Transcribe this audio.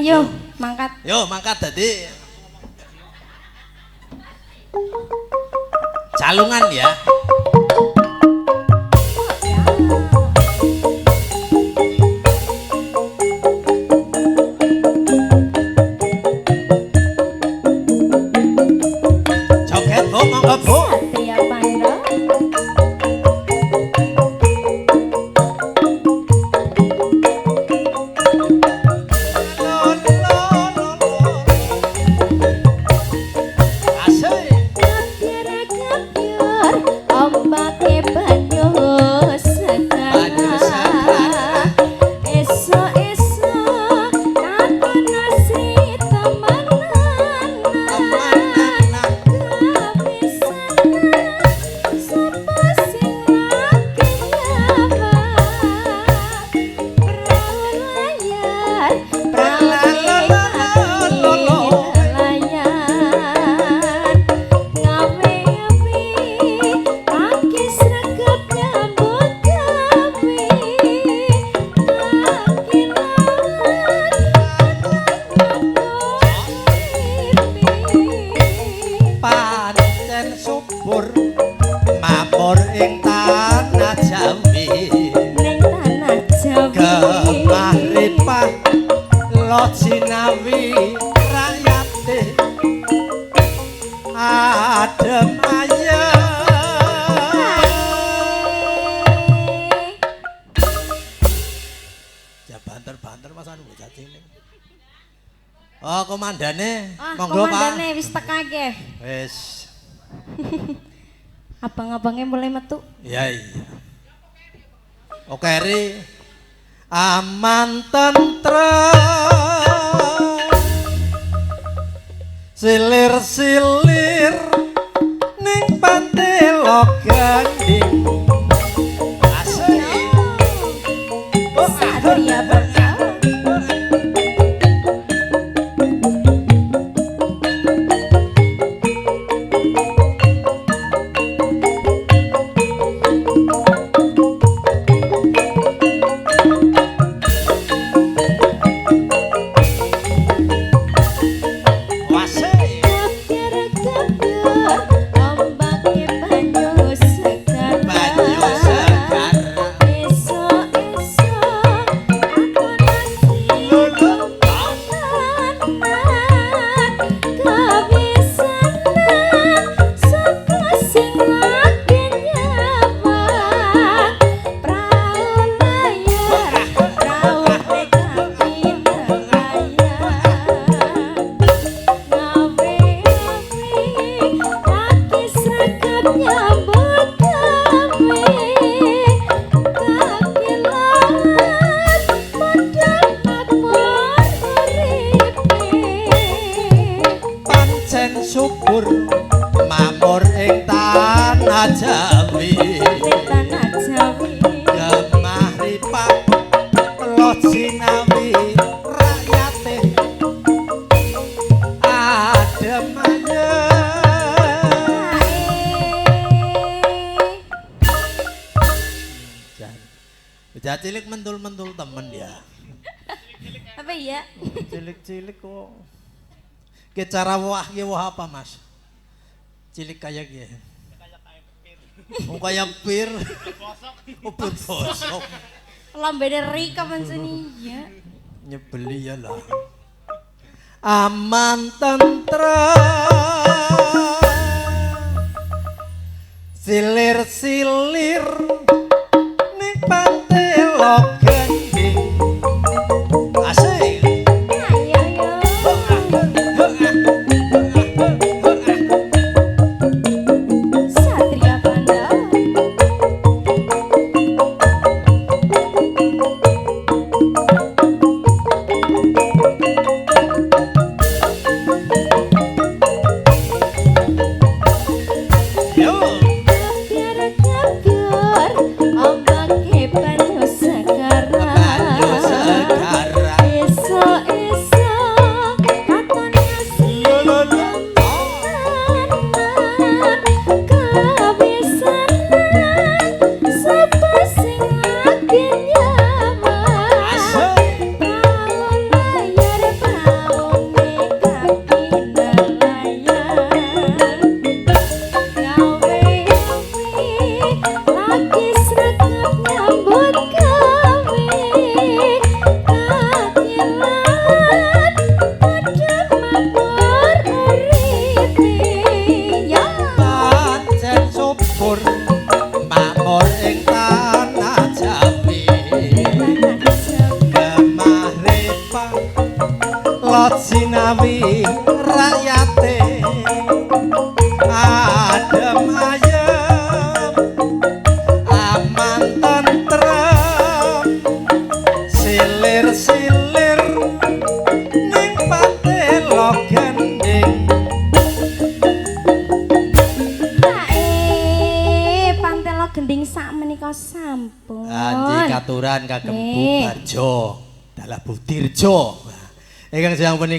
Yo, mangkat. Yo, mangkat dadi. Calungan ya. Joget Bu, monggo Bu. Satria Pandro. Asik. Gebyar-gebyar ombake banyu segar. Banyu segar. Esuk-esuk takon nasi temenan. Kepisanan sapa sing lagi nyawang. Prau layar, prau nelayan. Ngawe-awe kaki sregep nyambut gawe. Kaki laut Pancen subur makmur ing tanah Jawi. Ning tanah Jawi. Gemah ripah lo jinawi rakyate adem ayem. Ya banter-banter Mas anu bocah cilik. Oh, komandane, Ah, monggo Pak. komandane wis tekake. Wis. Abang-abangnya mulai metu. Ya iya. Oke, Ri. Aman tentrem. Silir-silir ning pantai Logending. Asik. Satria Pandro. Asik. Gebyar-gebyar ombake banyu segar. Banyu segar. Esuk-esuk aku nasi temenan. Kebisanan sapa sing lagi nyawang. Prau layar, prau kaki nelayan. Ngawe-awe kaki sregep nyambut gawe. Kaki laut padha makmur uripe. Pancen subur makmur ing tanah Jawi. Ning tanah Jawi. Gemah ripah lo jinawi rakyate adem ayem. Jan. Bocah cilik mentul-mentul temen ya. Apa ya? Cilik-cilik kok. Ki cara wah ki wah apa, Mas? Cilik kayak gini. Oh, kayak pir. Oh, pir bosok. Lambene Rika pancen iya. Nyebeli ya lah. Aman tentrem. Silir-silir ning pantai Logending. Asik. Ayo yo. Satria Pandro. Yo. Gebyar-gebyar Lojinawi rakyate adem ayem aman tentrem silir-silir ning patelo gending. Pak Pantelo gending sak menika sampun. Anji katuran kagem Bu Nggih. Barjo dalah Bu Dirjo. Ingkang siang punika